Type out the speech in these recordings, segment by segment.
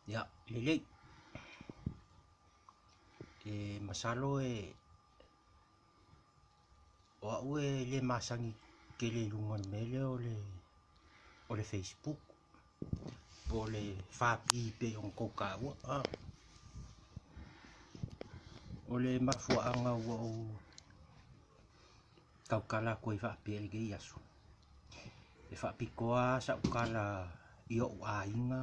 Ia, lelei. E masalo e o au e le masani tele i luga o le mea lea o le Facebook po o le 4P pei ona tou taua. O le mafuaaga ua ou tautala atu ai faapea i lenei aso, e faapitoa lava sau tala i ou aiga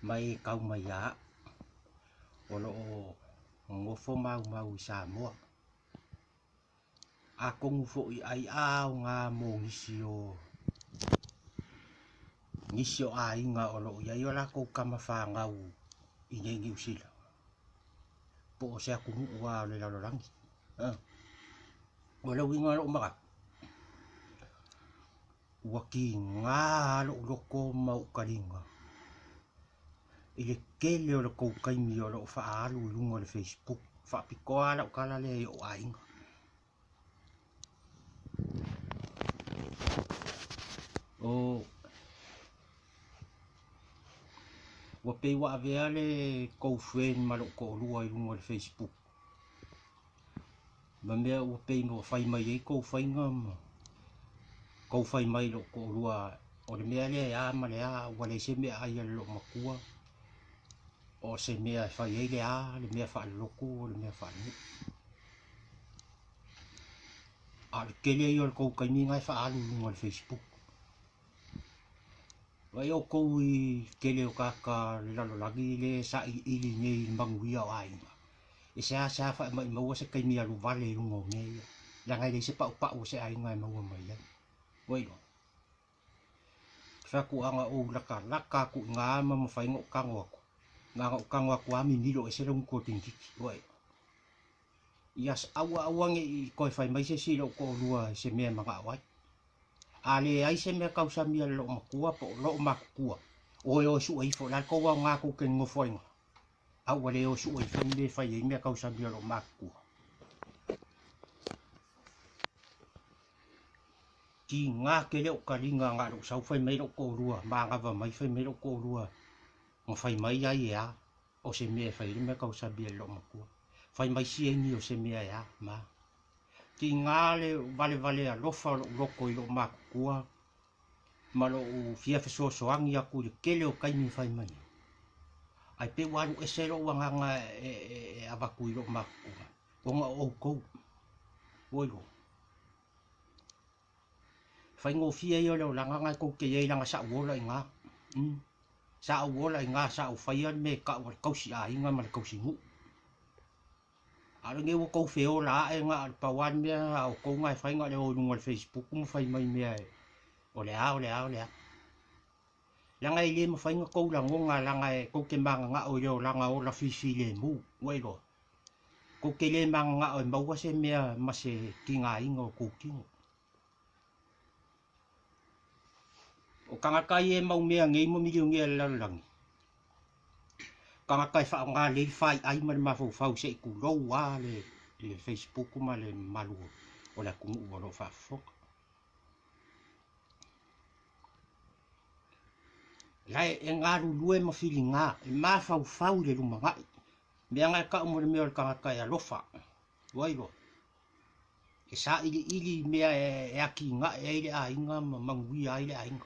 ma e tau mai ia au o lo o nonofo maumau i Samoa. Atonu foi ai a aoga mo nisi o aiga o lo o i ai o latou tama fanau i nei Niu Sila po o se atunuu lava o le lalolagi. O le uiga o lou manatu, ua tiga lava lou loto ma ou taliga i le tele o le tou taimi o lo o faaalu i luga o le Facebook. Faapitoa lava lau tala lea i ou aiga. O ua pei ua avea le tou friend ma lou toalua i luga o le Facebook ma mea ua pei ua fai mai ai tou faiga ma tou fai mai i lou toalua o le mea lea e a ma le a, ua leai se mea ai a le loomatua, o se mea e fai ai le a, le mea faalelotu o le mea faalenuu. A o le tele ia o le tou taimi na e faaalu i luga o le Facebook. Vaai outou i le tele o tagata o le lalolagi lea e sailiili nei i le manuia o aiga. E seasea faamaumauina se taimi alu vale i luga o mea ia, leaga e leai se paupau o se aiga e maua mai ai. Ua iloa? Fai atu a na ou latalata atu i ina ma mafai ona ou tago atu, na ona ou tago atu lava mimilo ese lau gutu o le teinititi. Ua iloa? Ia aua aua ne i toe fai mai se isi i lou toalua i se mea e manao ai. A leai se mea tausami a le loomatua po o loomatutua, oe o e sue ifo, o le a le tou aoga tou te nonofo ai i ina? A ua le o e sue ifo ni mea e fai ai mea tausami a loomatutua. Tiga tele ou taliga na o lou sau fai mai lou toalua, manava mai fai mai lou toalua, na fai mai ai e a, o se mea e fai ai le mea tausami a le loomatua. Fai mai sieni o se mea e a, ma. Tiga le valevale alofa o lou loto i lou matutua ma lou fia fesoasoani atu i le tele o taimi e fai mai ai. Ae pei ua alu ese lou agaga e avatu i lou matutua, ona o outou. Ua iloa? Faigofie ia o le olaga na tou te i ai leaga sa ou ola i ina. Sa ou ola i ina, sa ou faia le mea e tau o le tausi aiga ma le tausi nuu. A o lenei ua tou feola ae na o le pau lava le mea a outou na e fai na o le o i luga o le Facebook ma fai mai mea o le a, o le a, o le a. Leaga e le mafai ona tou lagona leaga e tou te mananao i le olaga ola fifilemu. Ua iloa? Tou te le mananao e maua se mea ma se tigaina o tou tino. O tagata ia e mau mea nei ma milionea i le lalolagi, tagata e faaaoga lelei le faiai ma le mafaufau se i tulou lava le Facebook ma le mamalu o le atunuu o lo o faafofoga. La e galulue ma filiga, e mafaufau i le lumanai. Mea na e tau mo le mea o le tagata e alofa. Ua iloa? E sailiili i mea e atinae ai le aiga ma manuia ai le aiga.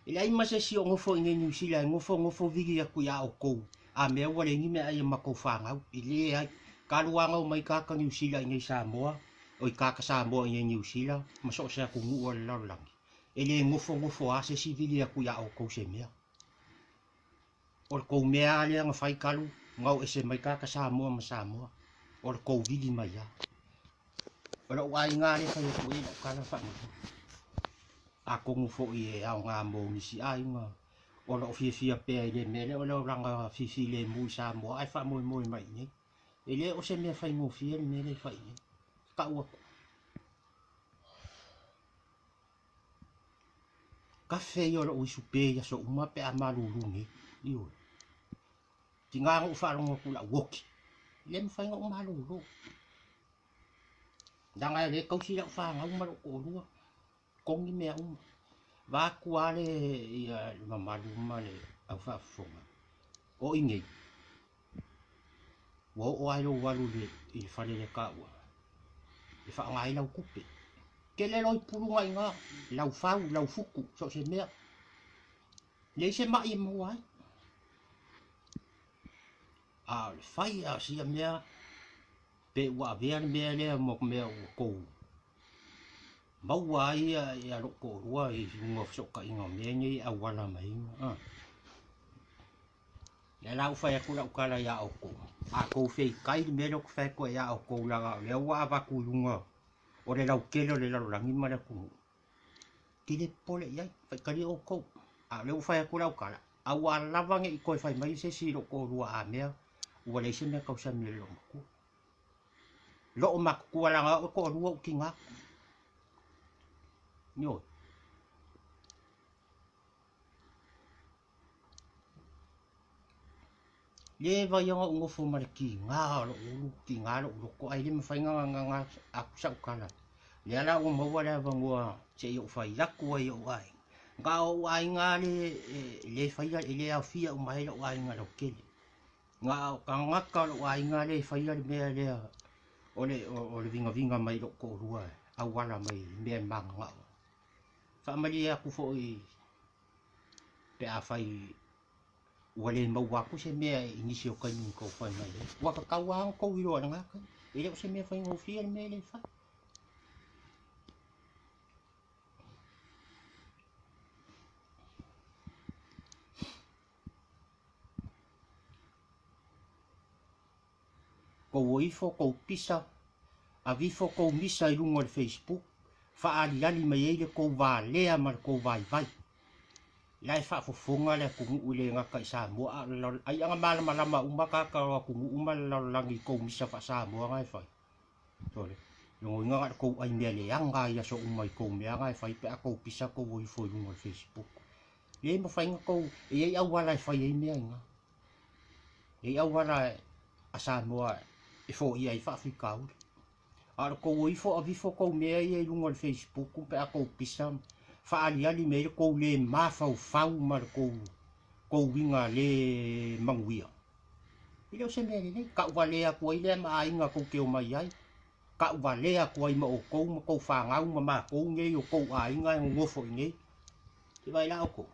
E leai ma se isi o nofo i inei Niu Sila e nofo nofo vili atu ia outou a mea ua leai ni meaai a matou fanau. E leai. Talu lava ona omai tagata Niu Sila i inei Samoa, oi tagata Samoa i inei Niu Sila ma so o se atunuu o le lalolagi, e le nofo nofo lava se isi vili atu ia outou se mea. O le tou mea lava lea na fai talu na o ese mai tagata Samoa ma Samoa, o le tou vili mai lava. O lou aiga lea e fai atu ai lau tala faamolemole. Atonu foi e aoga mo nisi aiga o lo o fiafia pea i le mea lea o le olaga fifilemu i Samoa ae faamoemoe mai i inei. E le o se mea faigofie le mea lea e fai i inei. Tau atu. Kafe ia o lou uisu pe i aso uma pe a malulu nei. Ioe. Tiga na ou faalogo atu i lau oki, e le mafai ona ou malolo. Leaga e le tausi lau fanau ma lou toalua, togi mea uma. Vaeatu lava le, ia, le mamalu ma le Au faafofoga, o i nei, ua oo lava i lou alu i le fale lea taua e faaaoga ai lau tupe. Tele loi puluga i ina, lau fau, lau futu, so o se mea. Leai se mai e maua ai. A o le fai lava o sia mea, pe ua avea le mea lea ma mea ua tou maua ai ia lou toalua i luga o fesootaiga o mea nei e auala mai ai. Lea la ua fai atu lau tala ia outou, a outou feitai i le mea lea ou te fai atu ai ia outou, leaga o lea ua avatu i luga o le lautele o le lalolagi ma le atunuu, te le popole i ai, faitalia outou. A o lea ua fai atu lau tala, aua lava ne i toe fai mai se isi i lou toalua a mea ua leai se mea tausami a le loomatua. Loomatutua leaga o au e toalua ou tina. Ioe. Le vai ona ou nofo ma le tiga o lou ulu, tiga lou loto, ae le mafai ona gagana atu sau tala. Lea la ua maua le avanoa se i ou fai atu ai i ou aiga. Na o ou aiga lava le, le faia, e le aofia uma ai lou aiga lautele. Na o tagata o lou aiga lea e faia le mea lea o le, o le vigaviga mai lou toalua e auala mai i mea e mananao ai. Faamalie atu foi pe afai ua le maua atu se mea i nisi o taimi na tou fai mai ai. Ua tatau lava ona tou iloa i lena taimi. E le o se mea faigofie le mea lea e fai. Tou o ifo tou pisa, ave ifo tou misa i luga o le Facebook, faaaliali mai ai le tou valea ma le tou vaivai. La e faafofoga le atunuu e le gata i Samoa a o le lalolagi. Ai aga malamalama uma tagata o atunuu ma le lalolagi i tou misa faa-Samoa na e fai. Sole, logoina na o le tou ai mea leaga i aso uma i tou mea na e fai pe a tou pisa tou o ifo i luga o le Facebook. Le mafai ona tou, e i ai auala e fai ai mea i na. E i ai auala a Samoa e foia ai faafitauli. A o le tou o ifo avifo tou mea ia i luga o le Facebook pe a tou pisa faaaliali mai ai le tou le mafaufau ma le tou tou uiga le manuia. E le o se mea lelei. Tau valea atu ai lea ma aiga tou te omai ai. Tau valea atu ai ma outou ma tou fanau ma matou nei o tou aiga e nonofo i inei. Se vaai la outou.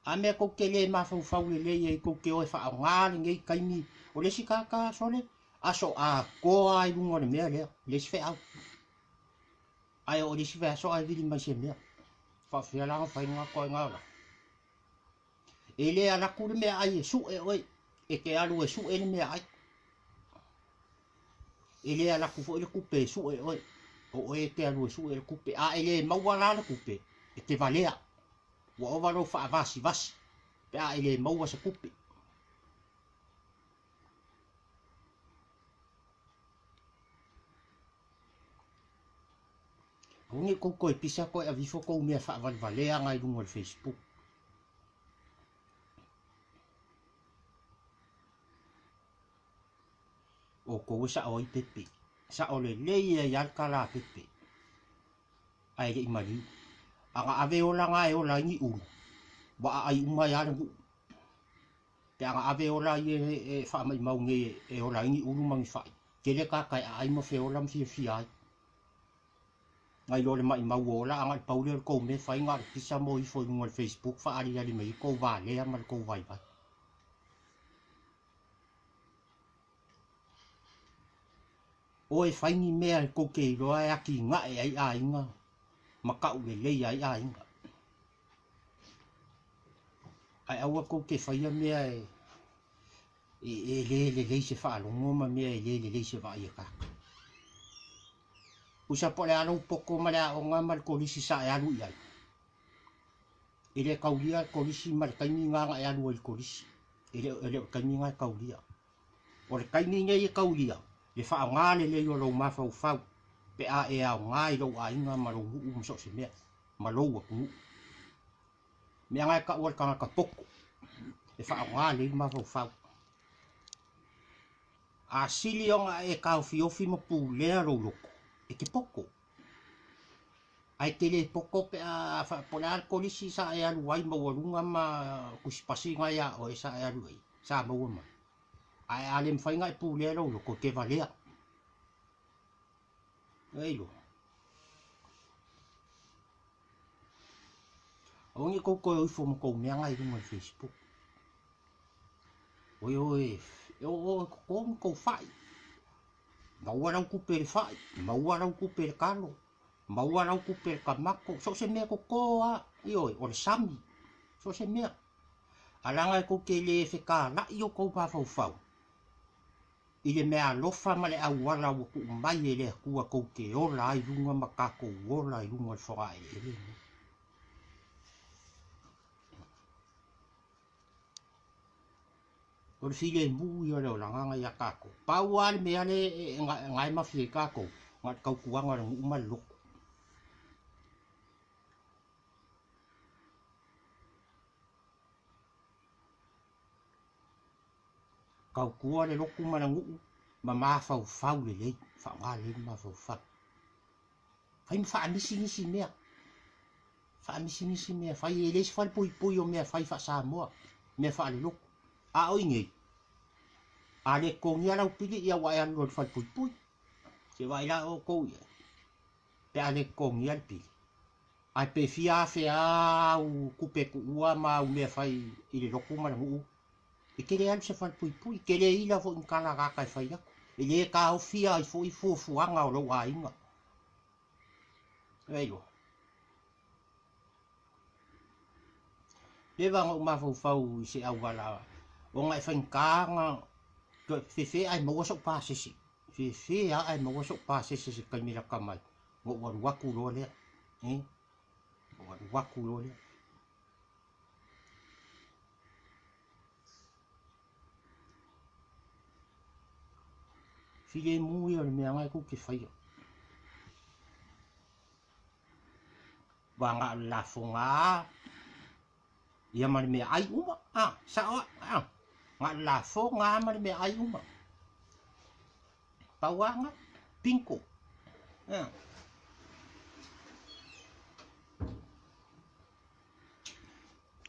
A mea tou te le mafaufau lelei ai tou te o e faaaoga lenei taimi o le isi tagata sole aso atoa ai luga o le mea lea le isi feau ae oo i le isi vaiaso ae vili mai se mea faafefea la ona fai lena ituaiga olaga. E le alu atu le meaai e sue oe, e te alu e sue le meaai. E le alu atu foi le tupe e sue oe, o oe e te alu e sue le tupe. A e le maua la le tupe, e te valea, ua ova lou faavasivasi pe a e le maua se tupe. Aua ne i tou toe pisa toe ave ifo tou mea faavalevalea na i luga o le Facebook. Outou e sao ai pepe. Sao lelei ai lava le tala a pepe. Ae le i maliu. A na ave ola na e ola ai ni ulu, ua aai uma ai lava le nuu. Pe a na ave ola ia e faamaimau nei e ola ai ni ulu ma ni fai, tele tagata e aai ma feola ma fiafia ai. Nai lo le maimau o ola a na o le pau lea o le tou mea e fai na o le pisa mo ifo i luga o le Facebook faaaliali mai ai tou valea ma le tou vaivai. O e fai ni mea e tou te iloa e atinae ai aiga ma taulelei ai aiga. Ae aua tou te faia mea e le lelei se faalogo ma mea e le lelei se vaai a tagata. Tusa po o le a lou poto ma le aoga ma le kolisi sa e alu i ai, E le taulia le kolisi ma le taimi lena na e alu ai i le kolisi. E le, e le o le taimi lena e taulia. O le taimi nei e taulia, le faaaoga lelei o lou mafaufau pe a e aoga i lou aiga ma lou nuu ma so o se mea, ma lou atunuu. Mea na e taua le tagata poto, e faaaoga lelei le mafaufau. A sili ona e taofiofi ma pulea lou loto, e te poto. Ae te le poto pe a po o le a le kolisi sa e alu ai maualuga ma tusipasi na ia oe sa e alu ai, sa maua mai. Ae a le mafai ona e pulea lou loto, e te valea. E iloa. Aua ne i tou toe o ifo ma tou mea na i luga o le Facebook. Oi oe, e oo e toto ni tou fai. Maua lau tupe i le fai, maua lau tupe i le talo, maua lau tupe i le tamato, so o se mea toto lava, ioe, o le sami, so o se mea. A leaga e tou te le fetalai o tou mafaufau i le meaalofa ma le auala ua tuu mai e le Atua tou te ola ai i luga ma tatou ola i luga o le fogaeleele lenei. O le filemu ia o le olaga na ia tatou. Pau lava le mea lea na e mafi ai tatou, na o le tautuaga o le nuu ma le lotu. Tautua le lotu ma le nuu ma mafaufau lelei, faaaoga lelei le mafaufau. Fai ma faamisi nisi mea. Faamisi nisi mea fai, e leai se falepuipui o mea fai faa-Samoa, mea faalelotu. A o i nei, a le totogia lau pili, ia ua e alu loa i le falepuipui. Se vaai la outou i ai, pe a le totogia le pili. Ae pe fia afe lava au tupe tuua ma au mea fai i le lotu ma le nuu, e te le alu i se falepuipui, e te le ila foi i ni tala gata e fai atu. E le taofia ai foi fuafuaga o lou aiga. Aiwa. Leva ona ou mafaufau i se auala ona e faigata ona toe fefe ae maua sou pasese. Fefe lava ae maua sou pasese i se taimi lata mai ona ou alu atu loa lea. Eh? Ou alu atu loa lea. Filemu ia o le mea na e tou te faia. Ua na o le lafoga a ia ma le mea ai uma. A, sao a, a. Na o le lafoga a ma le mea ai uma. Pau a na, bingo. A.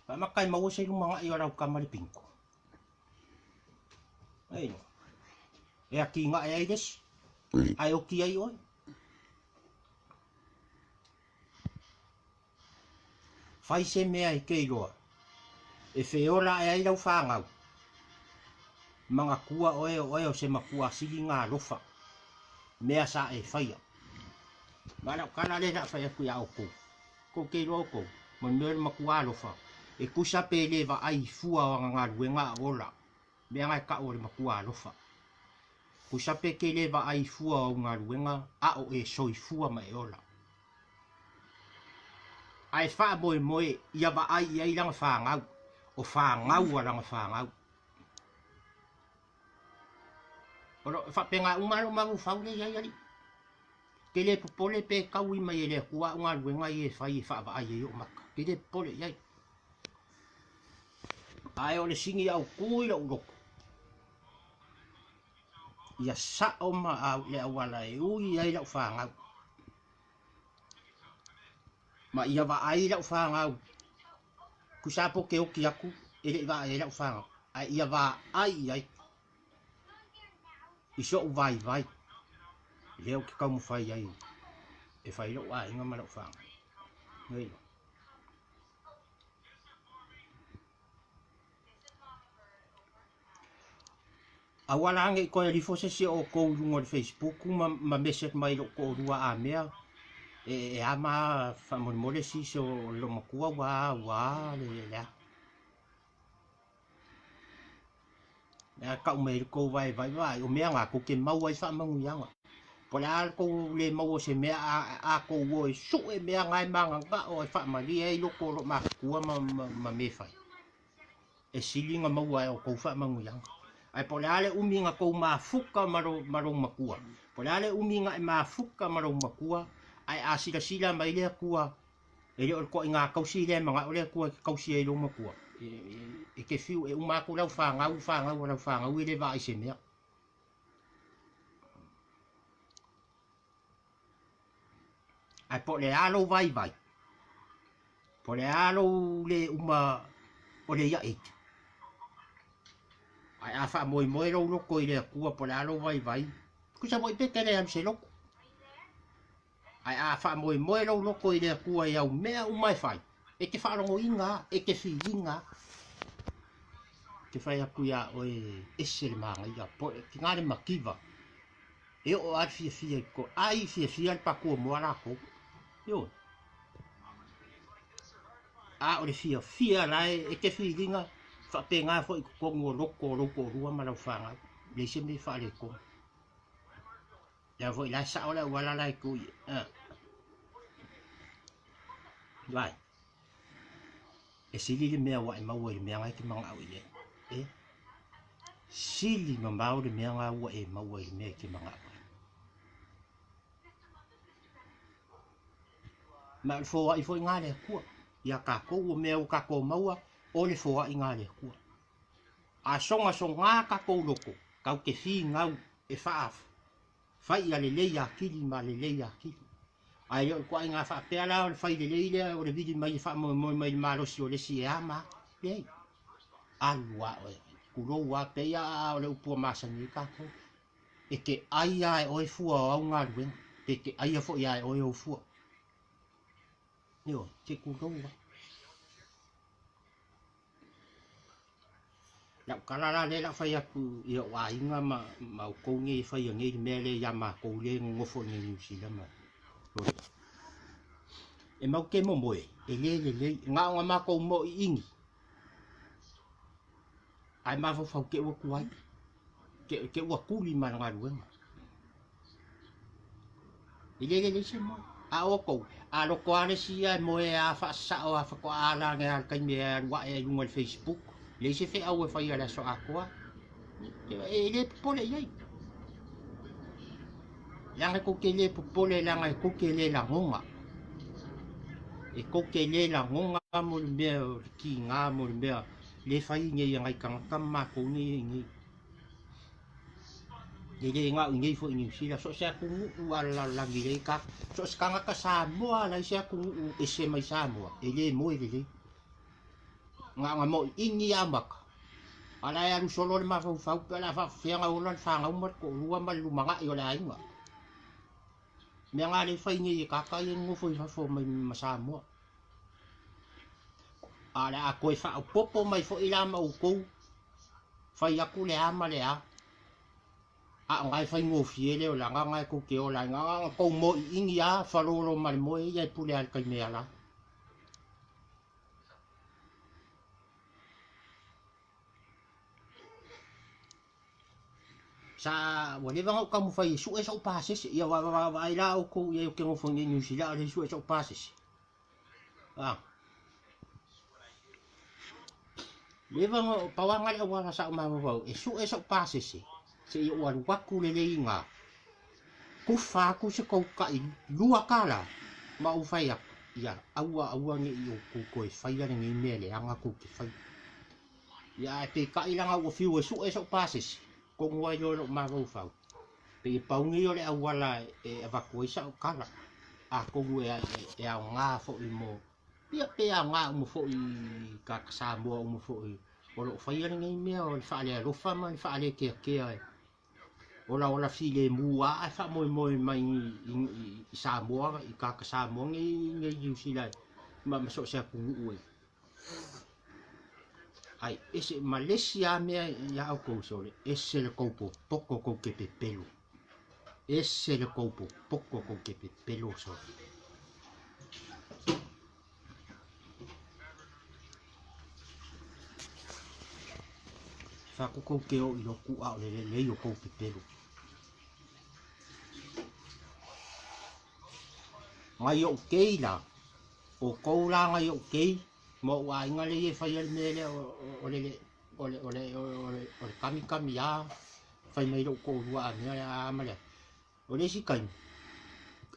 Faamata e maua se lumanai o lau tama le bingo. Ei, e atinae ai le isi, ae oti ai oe. Fai se mea e te iloa, e feola ae ai lau fanau, manatua oe o oe o se matua sili ona alofa, mea sa e faia. Ma lau tala lea o le a fai atu ia outou, tou te iloa outou, mo le mea o le matua alofa, e tusa pe le vaai i fua o ana galuega a o ola, mea na e tau o le matua alofa. Tusa pe te le vaai i fua o au galuega a o e soifua ma e ola. Ae faamoemoe ia vaai i ai lana fanau, o fanau a lana fanau. O lo faapena uma lou mafaufau lea i ai alii. Te le popole pe taui mai e le Atua au galuega ia e fai e faavaai ai ou maka. Te le popole i ai. Ae o le sini autu i lou loto, ia sao ma le auala e ui ai lau fanau. Ma ia vaai lau fanau. Tusa po te oti atu e le i vaai ai lau fanau. Ae ia vaai i ai i so'u vaivai lea ou te taumafai ai e fai lou aiga ma lau fanau. Nei. Aua la ne i toe alifo se isi o outou i luga o le Facebook ma, ma message mai i lou toalua a mea e, e a ma faamolemole sisi o le matua ua ua le, le a. Mea tau mai ai le tou vaivai vaai, o mea na tou te maua ai faamanuiaga. Po o le a le tou le maua o se mea, a, a tou o e sue mea na e mananao e faamalie ai loko o lo o matutua ma, ma, ma mea fai. E sili ona maua e outou faamanuiaga. Ae po o le a le umi na tou mafuta ma, lo, ma lou matua, po o le a le umi na e mafuta ma lou matua, ae a silasila mai le Atua, E le o le toaiga tausi lea e manao le Atua e te tausi ai lou matua. E te fiu e uma atu lau fanau, fanau a lau fanau e le vaai i se mea. Ae po o le a lou vaivai, po o le a lou le uma o le ia 80. Ae a faamoemoe lou loto i le Atua po o le a lou vaivai, tusa foi pe te le alu i se lotu. Ae a faamoemoe lou loto i le Atua i au mea uma e fai, e te faalogoina lava, e te filiga lava. Ou te fai atu iā oe ese le manaia, po o tiga le mativa, e oo lava le fiafia i totonu, ai fiafia le patu o moa latou. Ioe. A o le fiafia la e te filiga, faapena foi i totonu o loto o lou toalua ma lau fanau, leai se mea e faaletonu. Lea foi la e sao le auala la e tu i ai. Vai. E sili le mea ua e maua i le mea na e te manao i ai. E sili mamao le mea na ua e maua i le mea e te manao ai. Ma o le foai foi na le Atua. Ia tatou o mea ua tatou maua, o le foai na le Atua. A sogasoga tatou loto, tatou te finau e faafai ia lelei atili ma lelei atili. Ae le o le ituaiga faapea la o le fai lelei lea o le vili mai e faamoemoe mai i le malosi o le isi e a ma a. Leai. Alu lava oe, tulou lava, pei lava o le upu ua masani ai tatou. E te ai lava e oe fua o au galuega, pe te aia foi lava e oe ou fua. Ioe, se tulou lava. Lau tala la lea o le a fai atu i ou aiga ma outou nei e faia nei le mea lea ia matou lea e nonofo i Niu Sila ma E mau te momoe, e le lelei, na ona matou moiini, ae mafaufau te ua tuai, te ua tuli ma le galuega. E le lelei se moe. A outou, a loto lava le isi ia e moe lava faasasao lava faatoa ala ane lava i le taimi e alu ae ai i luga o le Facebook, leai se feau e faia i le aso atoa. E le popole i ai. Leaga tou te le popole leaga e tou te le lagona. E tou te le lagona mo le mea o le tiga mo le mea le fai nei e nai tagata ma matou nei e i inei. E le na o inei foi i Niu Sila, so o se atunuu lava o le lalolagi e leai ka, so o se tagata Samoa lava, leai se atunuu ese mai Samoa, e le moe lelei. Na ona moiini lava maka, a o la e alu solo le mafaufau pe o le a faapefea ona ola le fanau ma le toalua ma le lumanai o le aiga. Mea na lea e fai nei e tagata ia e nonofo i fafo mai ma Samoa. A o le a toe faaopoopo mai foi la ma outou fai atu le a ma le a, a o na e faigofie le olaga na e tou te ola ai, na ona tou moiini lava falolo ma le moe ia e pule lava i le taimi e ala ai. Sa ua leva ona ou taumafai e sue sou pasese, ia vaavaai la outou i ai ou te nofo i nei i Niu Sila a o lea e sue sou pasese. Ah. Leva ona pau lava le auala sa ou mafaufau e sue sou pasese seia ou alu atu lelei i ina, kufa atu se tautai $2 ma ou fai atu, ia aua aua ne i outou toe faia lenei mea leaga tou te faia. Ia ae peitai leaga ua fiu e sue sou pasese, tonu ai loa lou mafaufau, pei e pau nei o le auala e avatu ai sau tala, atonu e aoga foi mo, ia pe aoga uma foi i tagata Samoa uma foi o lo o faia lenei mea o le faalealofa ma le faalekeakea e olaola filemu lava ae faamoemoe mai i Samoa, i tagata Samoa nei i Niu Sila ma so o se atunuu e Ai ese ma le isi lava mea ia outou sole, ese le tou popoto tou te pepelo. Ese le tou popoto tou te pepelo sole. Fai atu tou te o i lotu a o le lelei o tou pepelo. Nai ou kei la, o tou la nai ou kei, ma ou aiga lea e faia le mea lea o le o le o le o le kamikami a fai mai lou toalua a mea a ma le o le isi taimi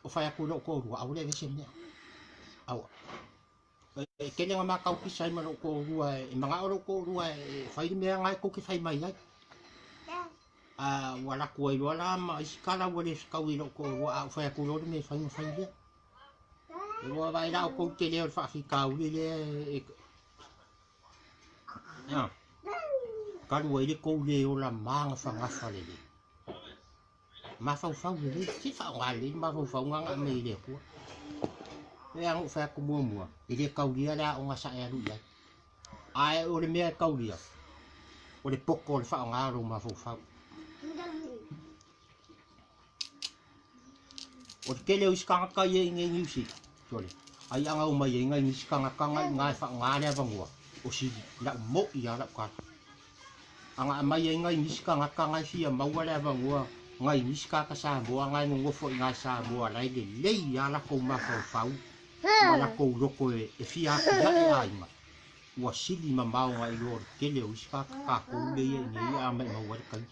o fai atu i lou toalua aua le aveese mea aua e tele na matau pisa ai ma lou toalua e manao lou toalua e fai le mea na e tou te fai mai ai a ua alu atu ai loa la ma isi tala ua le fetaui i lou toalua a ou fai atu loa le mea e fai ona fai lea. E ua vaai la outou tele o le faafitauli lea e talu ai le tou le ola magafagafa lelei. Mafaufau lelei, se faaaoga lelei le mafaufauga na aumai e le Atua. E pei lava ona ou fai atu muamua, e le taulia le aoga sa e alu i ai. Ae o le mea e taulia, o le poto o le faaaoga o lou mafaufau. O le tele o isi tagata ia i inei i Niu Sila, sole, ai ana omai ai nai nisi tagata na i ina e faaaoga le avanoa, o sili, lau mo'i lava lau tala. Ana aumai ai nai nisi tagata na e fia maua le avanoa nai nisi tagata Samoa na e nonofo i ina i Samoa la e lelei lava latou mafaufau ma latou loto e fia atiae aiga, ua sili mamao nai lo le tele o isi tagata tatou lea e i inei a maimau ai le taimi.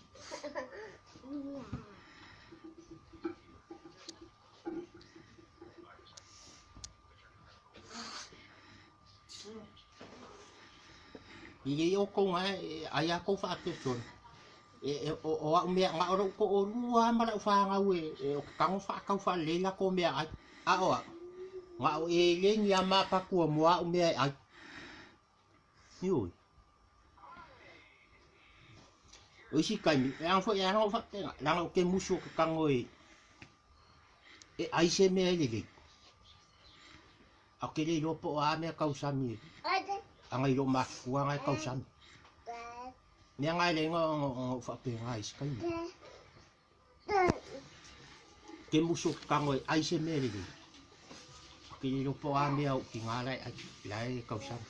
I lei outou na ai a tou faapea o au mea na o lou toalua lava ma lau fanau e o ke tago faatau faalelei latou meaai. A o au, na o eleni lava ma apatua mo au mea e ai. Ioe. O isi taimi, e ana foi e ala ona ou faapena, leaga ou te musu ou te tago e ai se mea e lelei. A ou te le iloa po o a mea tausami ana i lou matutua na e tausami. Mea na e leai ona ou faapena i isi taimi. Ou te musu ou te tago e ai se mea lelei. Ou te le iloa po o a mea a ou tina la e ai, la e tausami.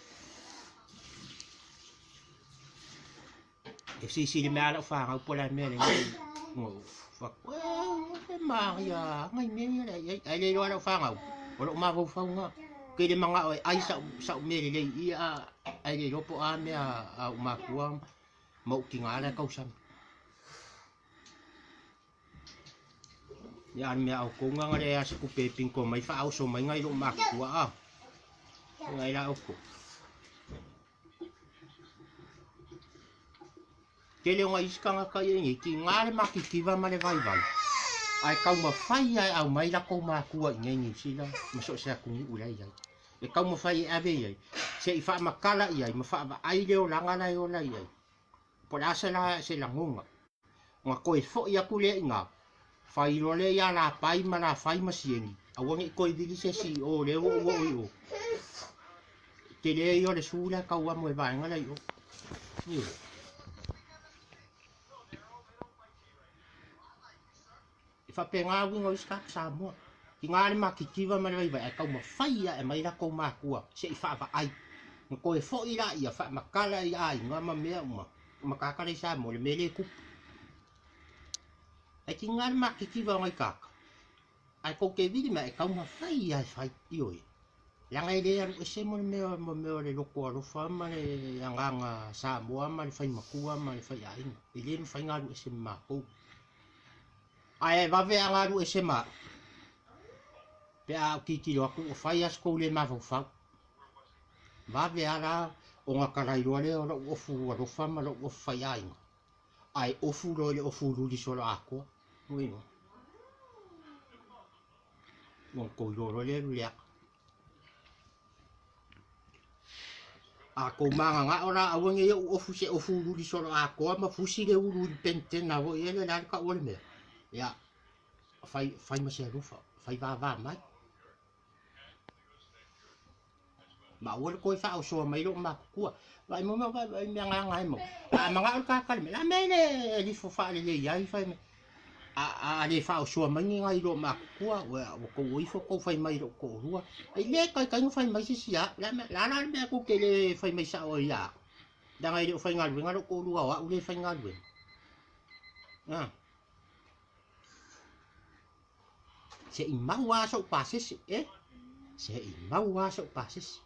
E silisili mai lava lau fanau po o le a le mea lea na ou fai atu, e maria nai mea ia la e i ai. Ae le iloa lau fanau, o lou mafaufau lena. Ou te le manao e ai sau mea lelei i i, ae le iloa po o a mea a ou matua ma ou tina la e tausami. Ia, a o le mea autu lena na leai lava se tupe e pinto mai faaoso mai nai lou matutua a. Nai la outou. Tele o nai isi tagata ia i nei, tiga le matitiva ma le vaivai, ae taumafai lava e aumai latou matua i inei i Niu Sila ma so o se atunuu la e i ai. E taumafai e ave i ai, se i faamatala i ai ma faavaai le olaga la e ola i ai. Po o le a se la se lagona, ona toe foi atu lea i ina, fai loa lea ia Lapai ma Lafai ma Sieni, aua ne i toe vili se isi i o, lea ua ou oo i o. Tele ia o le su la e tau amo e vaega la i o. Ioe. E faapena uiga o isi tagata Samoa. Tiga le matitiva ma le vaivai ae taumafai lava e aumai latou matua se i faavaai. Ona toe foi laia faamatala i aiga ma mea uma ma tagata la i Samoa i le mea lea e tupu. Ae tiga le matitiva o nai tagata ae tou te vili mai e taumafai lava e fai. Ioe. Leaga e le alu ese mo le mea mo mea o le loto alofa ma le agaga Samoa ma le fai matua ma le fai aiga. E le mafai ona alu ese ma matou. Ae vave a galu ese ma au, pe a ou tilotilo atu ua fai lava se tou le mafaufau. Vave lava la ona talai loa lea o lou ofu alofa ma lou ofu faiaiga, ae ofu loa i le ofu luli solo atoa. Ua ona tou iloa loa lea e leaga. A tou mananao la aua ne i ou ofu se ofu luli solo atoa ma fusi le ulu i le penitena foi lele, o le a le tau o le mea? Ia, fai, fai ma se alofa, fai vava mai. Ma aua le toe faaosoa mai lou matutua. Vaai mo mea, vaai, vaai mea gaga ai mau. A manao le tagata i le mea, la mea le lifo faalelei ai, fai mai. A le faaosoa mai ni nai loa matutua, ua tou o ifo tou fai mai i lou toalua. E le taitai ona fai mai se isi ia au. Le a la le mea tou te le fai mai sao ai ia au? Leaga e le o faigaluega lou toalua, o au lea e faigaluega. Se i mau lava sou pasese, e? Se i mau lava sou pasese.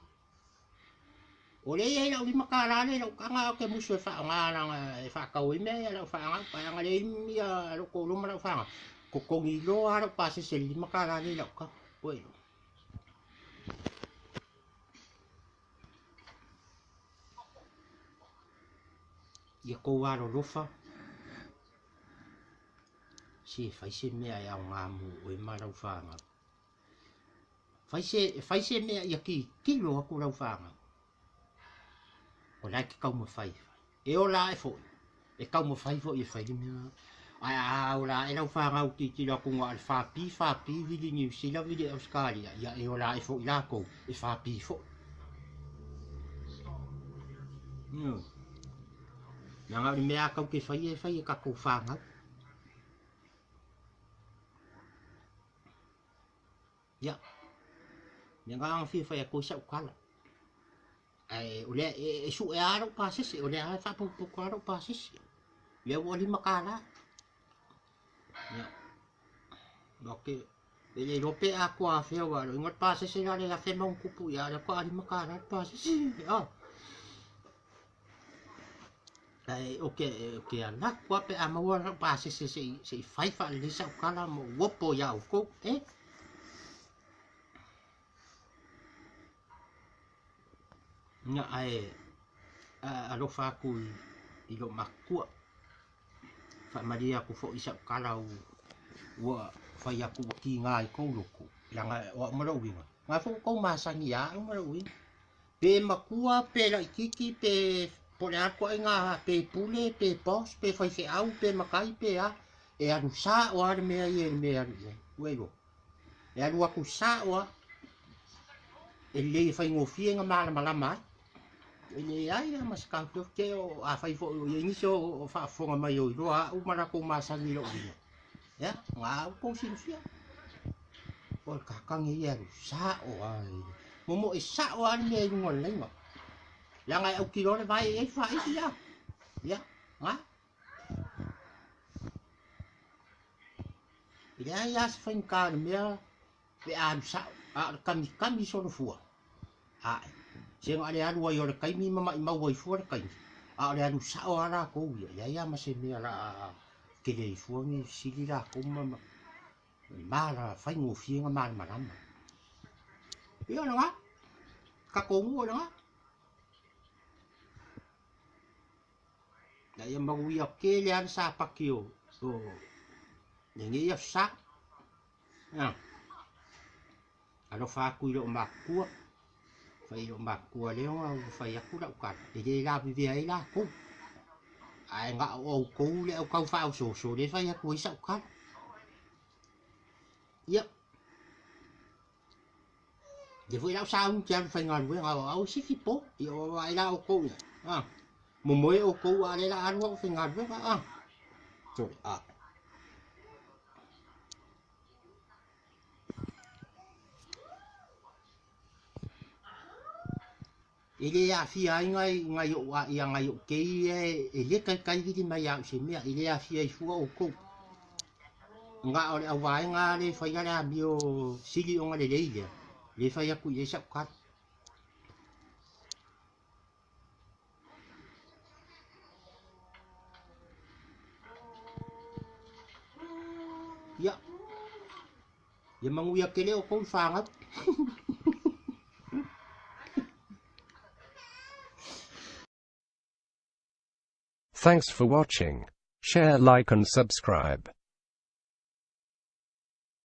O lea e i ai lau $5 lea i lou taga ae ou te musu e faaaoga leaga e faatau ai mea ia lau fanau. Ae ana leai ia lou toalua ma lau fanau, totogi loa lava lou pasese i le $5 lea i lau taga. Ua iloa. Ia tou alolofa, se fai se mea e aoga mo oe ma lau fanau. Fai se, fai se mea ia tilotilo atu lau fanau. O la e te taumafai e fai. E ola ae foi, e taumafai foi e fai le mea lena. Ae a ola ae lau fanau tilotilo atu na o le 4P, 4P, vili Niu Sila, vili Ausetalia, ia e ola ae foi latou e 4P foi. Ioe. Leaga o le mea lava tatou te faia e fai e tatou fanau. Ia, mea na na fia fai atu ai sau tala. Ae o lea e, e sue lava lou pasese, o lea lava e faapotopoto lava lou pasese. Lea ua $5. Ia, ok. E le iloa pe atoa afea aua o le pasese la le afe ma ona tupu ia, o lea faatoa $5 le pasese. Ah. Ae ou te, ou te alu atu lava pe a maua lau pasese se i, se i fai faalelei sau tala ma ou opo iā outou, e. Ia, ae alofa atu i, i lou matua. Faamalie atu foi i sau tala ua fai atu ua kiga i kou loto, leaga o au ma lou uiga, na foi ua tou masani ia au ma lou uiga. Pe matua, pe laitiiti, pe po o le a le ituaiga pe pule, pe boss, pe faifeau, pe matai, pe a, e alu sao lava le mea ia i le mea e alu i ai. Ua iloa? E alu atu sao lava. E lelei e faigofie ona malamalama ai. E leai lava ma se taofiofi te o afai foi o i ai nisi o faafofoga mai o iloa au ma latou masani i lou uiga. Ia, na ua tou silafia. O le kakage ia e alu sao lava. Momoe sao lava le mea i luga o le laina. Leaga e autilo le vae e i ai faaifi a. Ia, na. E leai lava se faigata o le mea pe a alu sao, a o le kamikami solofua. Ae, se na o le alu ai o le taimi ma maimau ai fua le taimi, a o le alu sao lava latou ia, e leai lava ma se mea o le a tele ai fua ni fesili latou ma ma faigofie ona malamalama. Ia o lena, tatou nuu o lena. Ina ia manuia tele lava le sapati o lenei aso Sa. Alofa atu i lou matua, fai i lou matua lea ua fai atu lau tala, e le lavevea ai latou. Ae na o outou le au tau faaosooso lea e fai atu ai sau tala. Ia, lea foi la ua sauni te alu i faigaluega o au e sifi po, ia ua vaai la outou i ai, a, momoe outou a o lea la a alu au i faigaluega, a, sole, a. E le aafia ai nai, nai ou, ia nai ou kei ia e le taitai vili mai ia au i se mea, e le aafia ai fua outou. Na o le auvaega lava lea e faia le amio sili ona lelei lea, lea e fai atu i ai sau tala. Ia, ia manuia tele outou i fanau. Thanks for watching. Share, like and subscribe.